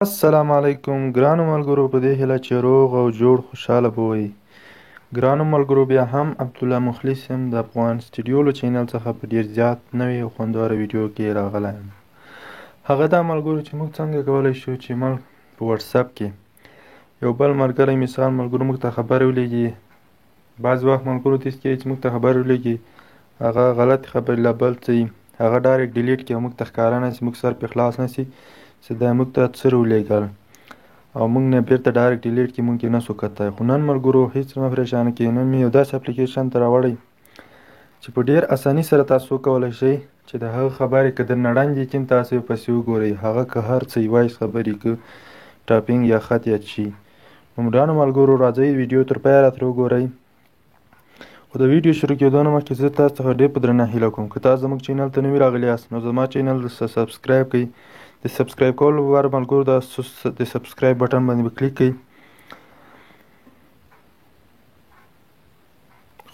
السلام علیکم ګرانو ملګرو، په دې هیله چې روغ او جوړ خوشحاله به وئ. ګرانو ملګرو، بیا هم عبدالله مخلص یم، د افغان سټډیو له چینل څخه په ډیر زیات نوې او خوندوره ویډیو کې راغلی یم. هغه دا ملګرو چې موږ څنګه کولی شو چې موږ په واتساپ کې یو بل ملګری، مثال ملګرو، موږ ته خبرې ولیږي. بعضې وخت ملګرو داسې کېږي چې موږ ته خبرې ولیږي، هغه غلط خبرې لا بل څه وي، هغه ډایرکټ ډیلیټ کړي او موږ ته ښکاره نه شي، موږ سر پرې خلاص نه شي چې دا موږ ته څه راولېږل او موږ نه بېرته ډایرکټ ډیلیټ کړي، موږ یې نه شو کتی. خو نن ملګرو هېڅ مه پرېشانه کېږئ، نن مې یو داسې اپلیکیشن ته راوړی چې په ډېر اساني سره تاسو وکولی شئ چې د هغه خبرې که درنه ړنګې کړي تاسو یې پسې وګورئ، هغه که هر څه وي، وایس خبرې که ټاپینګ یا خط یا چی. نو ګرانو ملګرو راځئ ویډیو تر پایه راته وګورئ. خو د ویډیو شروع کېدو نه مخکې زه تاسو څخه ډېر په درنه هیله کوم، که تاسو زموږ چینل ته نوي راغلي یاست نو زما چینل سبسکرایب کړئ. د سبسکرایب کولو لپاره ملګرو د سبسکرایب بټن باندې به کلیک کړئ.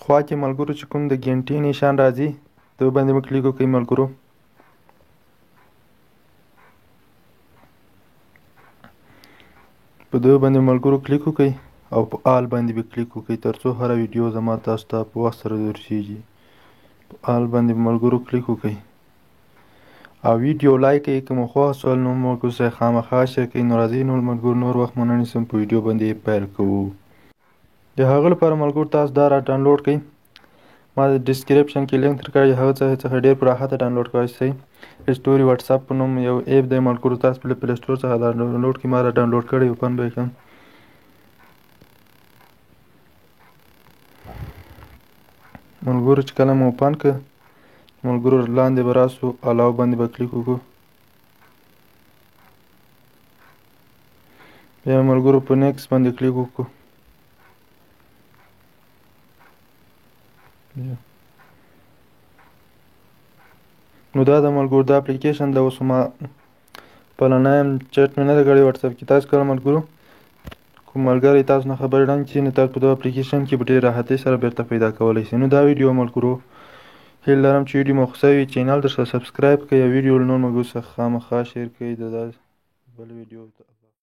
خوا کې ملګرو چې کوم د ګنټې نشان راځي د باندې به کلیک وکړئ ملګرو. په دغه باندې ملګرو کلیک وکړئ او په آل باندې به کلیک وکړئ ترڅو هره ویډیو زما تاسو ته په وخت سره ورسیږي. په آل باندې ملګرو کلیک وکړئ او ویډیو لایک کړئ. که مو خوښ شول نو ملګرو سره خامخا شیر کړئ. نو راځئ نور ملګرو نور وخت مو نه نیسم، په ویډیو باندې پیل کوو. د هغه لپاره ملګرو تاسو دا را ډاونلوډ کړئ، ما د ډسکرپشن کې لینک درکړی، هغه څخه ډېر په راحته ډاونلوډ کولی شئ. سټوري واتساپ په نوم یو اپ دی ملګرو، تاسو په پلی سټور څخه دا ډاونلوډ کړئ. ما را ډاونلوډ کړی، اوپن به یې کړم. ملګرو چې کله مو اوپن کړ ملګرو لاندې به راسو، الاو باندې به کلیک وکړو. بیا ملګرو په نیکس باندې کلیک وکړو. نو دا د ملګرو دا اپلیکیشن د اوس ما خپله نه یم، چټ مې نه دی کړی واتساپ کې. تاسو کله ملګرو کوم ملګری تاسو نه خبرې ړنګ کړي نو تاسو په دغه اپلیکیشن کې په ډېر راحتۍ سره بېرته پیدا کولی شئ. نو دا ویډیو ملګرو هیله لرم چې ویډیو مو خوښه وي، چینل درسره سبسکرایب کړئ او ویډیو له نور ملګرو څخه خامخا شیر کړئ. د داسې بل ویډیو ته.